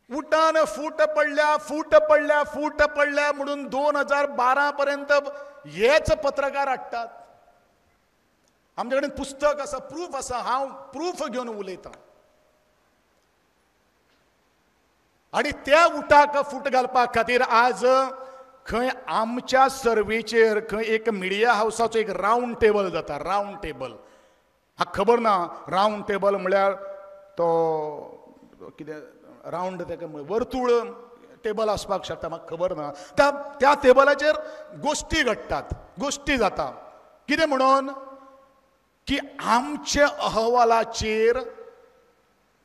उटान फूट पडल्या, फूट पडल्या, फूट पडल्या म्हणून 2012 पर्यंत हेच पत्रकार हाडटात. आमचे कडेन पुस्तक आसा, प्रूफ आसा, हांव प्रूफ घेवन उलयतां. आनी त्या उटाक फूट घालपा खातीर आज खंय आमच्या सर्वेचेर खंय एक मिडिया हावसाचो एक रावंड टेबल जाता. रावंड टेबल म्हाका खबर ना, रावंड टेबल म्हळ्यार तो कितें रावंड ताका वर्तुळ टेबल आसपाक शकता, म्हाका खबर ना. त्या त्या टेबलाचेर गोश्टी घडटात, गोश्टी जाता. कितें म्हणून की आमच्या अहवालाचेर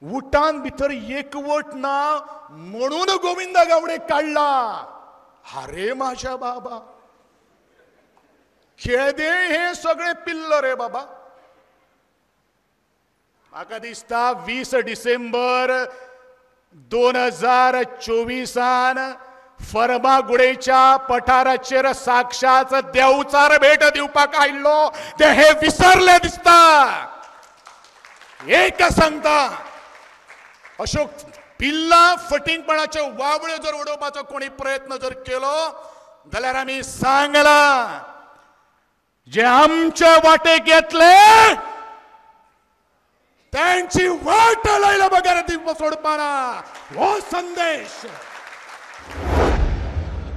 उटान भितर एकवट ना म्हणून गोविंद गावडे काडला. अरे माझ्या बाबा, खेदे हे सगळे पिल्ल रे बाबा. म्हाका दिसता 20 डिसेंबर 2024 फर्मागुडेच्या पठाराचेर साक्षात देवचार भेट दिवपाक आयिल्लो, ते हे विसरले दिसता. एक सांगता, अशोक पिल्ला फटींगपणाच्यो वावळ्यो जर उडोवपाचो कोणी प्रयत्न जर केलो जाल्यार आमी सांगला, जे आमच्या वाटेक येतले त्यांची वाट लायला बगैर ती सोडपाना. हो संदेश.